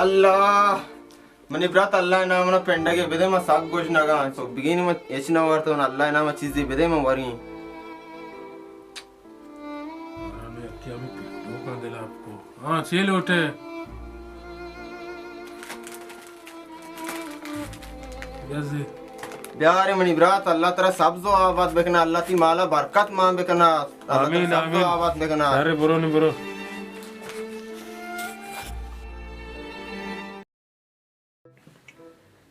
اللہ! منی برات، اللہ ءِ نام ءَ پنڈگے بدے، من سک گوشنگاں۔ تو بگینی من ہچ نہ ورتون، اللہ ءِ نام ءَ چیزے بدے من وریں۔ ہمے یکے ہمے پنڈوکاں دل آپ کو۔ ہاں، چے لوٹے؟ بیا زی۔ بیارے منی برات، اللہ ترا سبز و آباد بکنا، اللہ تی مالا برکت مان بکنا، اللہ ترا آمین، سبز و آمین۔ آباد بکنا۔ ارے برو نی برو۔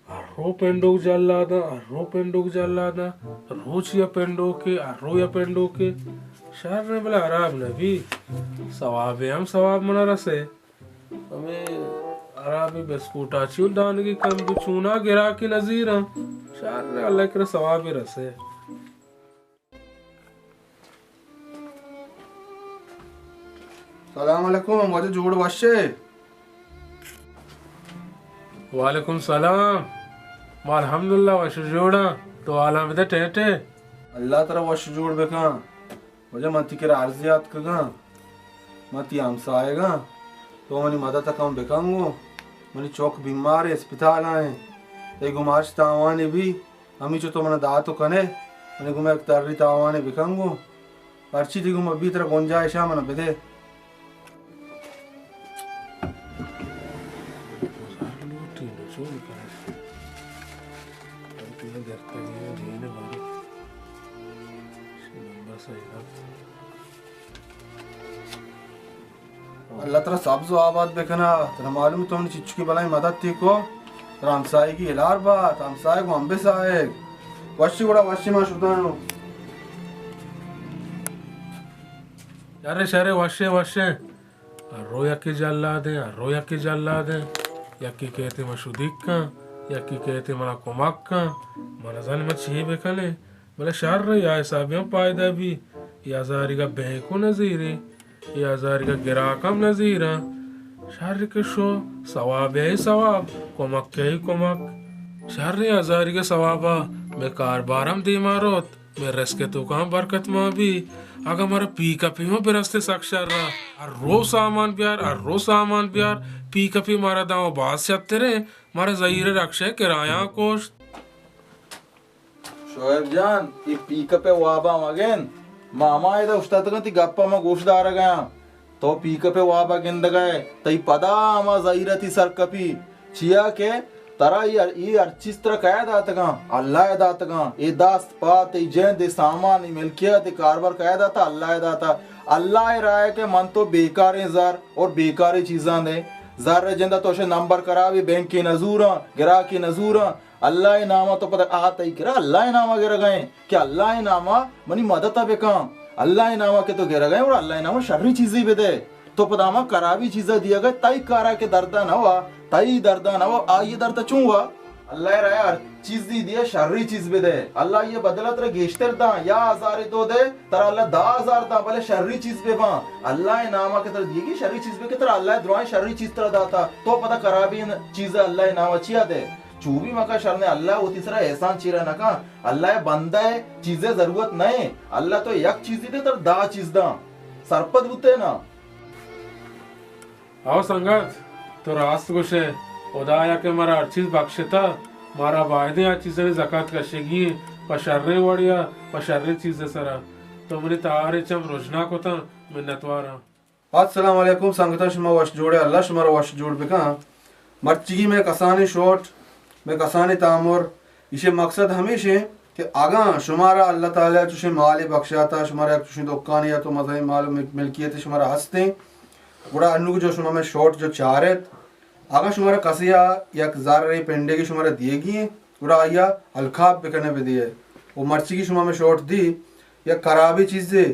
ہر رو پنڈوک جلاداں، ہر رو پنڈوک جلاداں، روچی ءَ پنڈوکے، ہر روی ءَ پنڈوکے، شر نہ بلے ہراب نہ بی، ثوابے ہم ثواب منا رسے۔ ہمے ہرابی بسکوٹا چیو دانگی کم بی، چونا گراکی نزیراں، شر اللہ کرا ثوابے رسے۔ سلام علیکم، واجہ جوڑ وشے؟ وعلیکم سلام، ما الحمدللہ وش جوڑاں، تو حالاں بدے ٹیٹے؟ اللہ ترا وش جوڑ بکاں۔ واجہ من تی کرا عرضے آتکگاں، من تی ہمسایگاں، تو منی مدد کم بکن گوں، منی چوک بیمار اسپتال آئیں، تئی گمارش تاوانے بی، ہمیچو تو منا دات و کنے، منی گوما یک تری تاوانے بکن گوں۔ ہرچی تئی گوما بی ترا گنجائشا منا بدے۔ اللہ ترا سبز و آباد بکنا۔ ترا معلوم تو منی چچکی بلائیں مدد تی کو۔ ترا ہمسائیگی ہلار بات، ہمسائیگ و ہمبسائیگ۔ وشی گڑا وشی ما شدانو۔ شرے شرے، وشے وشے۔ ہر رو یکے جلادیں، ہر رو یکے جلادیں۔ یکے کہتے من شدیک کن، یکے کہتے منا کمک کن۔ من زن من چی بکنیں؟ بلے شر یا حسابی ہم پائدہ بی، یا ہزاریگا بینکو نزیرے، یا ہزاریگا گراک ہم نزیراں۔ شر کہ شو، ثواب یہی ثواب، کمک یہی کمک۔ شر یا ہزاریگا ثوابا، میں کاربار ہم دیما روت، میں رزق توکا ہم برکت ما بی۔ اگا مارا پیک اپی ہم برستے سک شر را، ہر رو سامان بیار، ہر رو سامان بیار، پیک اپی مارا داں و باز شتریں، مارا زہیر رکشہ کرایاں کوشت۔ شعیب جان، اے پیک اپ ء وابا مگند۔ ما ہما ادا اوشتاتگاں، تی گپا ما گوش دارگایاں۔ تو پیک اپ ء وابا گندگائے، تئی پدا ہما زہیرتی سر کپی۔ چیا کہ ترا اے ہر، اے ہر چیز ترا کئے داتگاں؟ اللہ ء داتگاں۔ اے دست پا، تئی جند، اے سامان، اے ملکیت، اے کاربار کئے داتا؟ اللہ ء داتا۔ اللہ ء راہ ء کہ من تو بیکاریں زر اور بیکاریں چیزاں دیں۔ زر ء جند ء تو شے نمبر کرابی، بینکے نزوراں، گراکے نزوراں۔ اللہ ء نام ء تو پدا آ تئی کرا اللہ ء نام ء گرگ ء انت کہ اللہ ء نام ء منی مدد ء بکن۔ اللہ ء نام ء کہ تو گرگ ء انت، گڑا اللہ ء نام ء شری چیزے بدے۔ تو پدا ہما کرابی چیز ء دیگ ء، تئی کار ء کہ درد ء نہ وا، تئی درد ء نہ وا، آئی ء درد ء چون وا؟ اللہ ء راہ ء ہر چیز دی دیئے، شری چیز بدے۔ اللہ آئی ء بدل ء ترا گیشتر داں، یا ہزارے تو دے، ترا اللہ دہ ہزار داں، بلے شری چیز بہ باں۔ اللہ ء نام ء کہ ترا دیگی شری چیز بہ، کہ ترا اللہ ء درائیں شری چیز ترا داتا، تو پدا کرابیں چیز ء اللہ ء نام ء چیا دے؟ چو بی مکن شر نے، اللہ وتی سرا احسان چیرا نہ کن۔ اللہ ء بندہ ء چیزے ضرورت نہ ایں۔ اللہ تو یک چیزی دے، ترا دہ چیز داں۔ سرپد بوتے نا؟ ہو سنگت، تو راست گوشئے، ہدایا کہ مارا ہر چیز بخشتہ، مارا بائدیں آ چیزانی زکات کشگی انت، پہ شریں وڑیا، پہ شریں چیزے سرا۔ تو منی تہاریں چم رژنا کتاں، منتواراں۔ السلام علیکم سنگتاں، شما وش جوڑے، اللہ شما را وش جوڑ بکن۔ مرچیگی مئے کسانیں شوٹ، مئے کسانیں تامر، ایشی مقصد ہمیش انت کہ اگاں شمارا اللہ تعالی چوشیں مالے بخشاتا، شمارا یک چوشیں دکانے یا تو مزنیں مال و ملکیتے شمارا ہستیں، گڑا انوگ جو شما مئے شوٹ جو چارت، اگاں شمارا کسے ء یک زرے پنڈگے شمارا دیگی انت، گڑا آئی ء الکاپ بکن ء بدے ء۔ و مرچیگی شما مئے شوٹ دی یک کرابیں چیزے،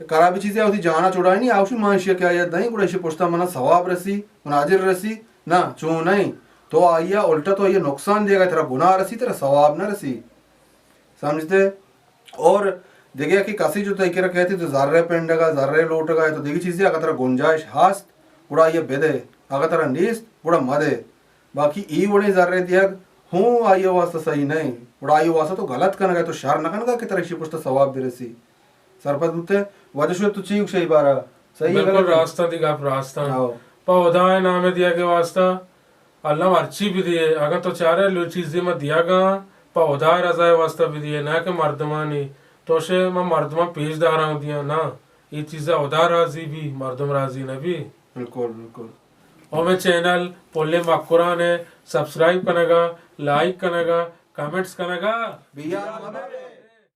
کرابیں چیزے ء وتی جان ء چڑائینی، آ گوشی ما ایشی ء کہ آئی ء دئیں، گڑا ایشی پشت ء من ء ثواب رسی، من ء اجر رسی۔ نہ، چون نہ انت۔ تو آئی ء الٹا تو آئی ء نقصان دیگ ء، ترا گناہ رسی، ترا ثواب نہ رسی۔ سمجھتے؟ اور دگہ کہ کسی جو تئی کرا کہتی تو زر ء پنڈگ ء، زر ء لوٹگ ء، تو دگہ چیزے اگاں ترا گنجائش ہست، گڑا آئی ء بدے، اگاں ترا نیست، گڑا مدے۔ باقی اے وڑیں زر ء دیگ ہوں آئی ء واسطہ صحیح نہ انت، گڑا آئی ء واسطہ تو غلط کنگ ء، تو شر نہ کنگ ء کہ ترا ایشی پشت ء ثواب برسی۔ سرپد بوتے؟ واجہ شعیب تو چی گوشے اے بارہ؟ صحیح ہے، بالکل غلط ہے؟ راست انت، تئی گپ راست انت۔ ہاؤ۔ پہ ہدائے نام ء دیگ ء واسطہ اللہ مرچی بدیے، اگاں تو چارے لو چیزے ما دیاگاں، پہ خدا رضا واسطہ بدیے، نہ کہ مردمانی۔ تو شے ما مردمان پیش داراں دیاں، نہ، یہ چیزا خدا راضی بی، مردم راضی نہ بی۔ بالکل، بالکل۔ او میں چینل پلے مکران ہے، سبسکرائب کنگا، لائک کنگا، کمنٹس کنگا۔ بیا مبے۔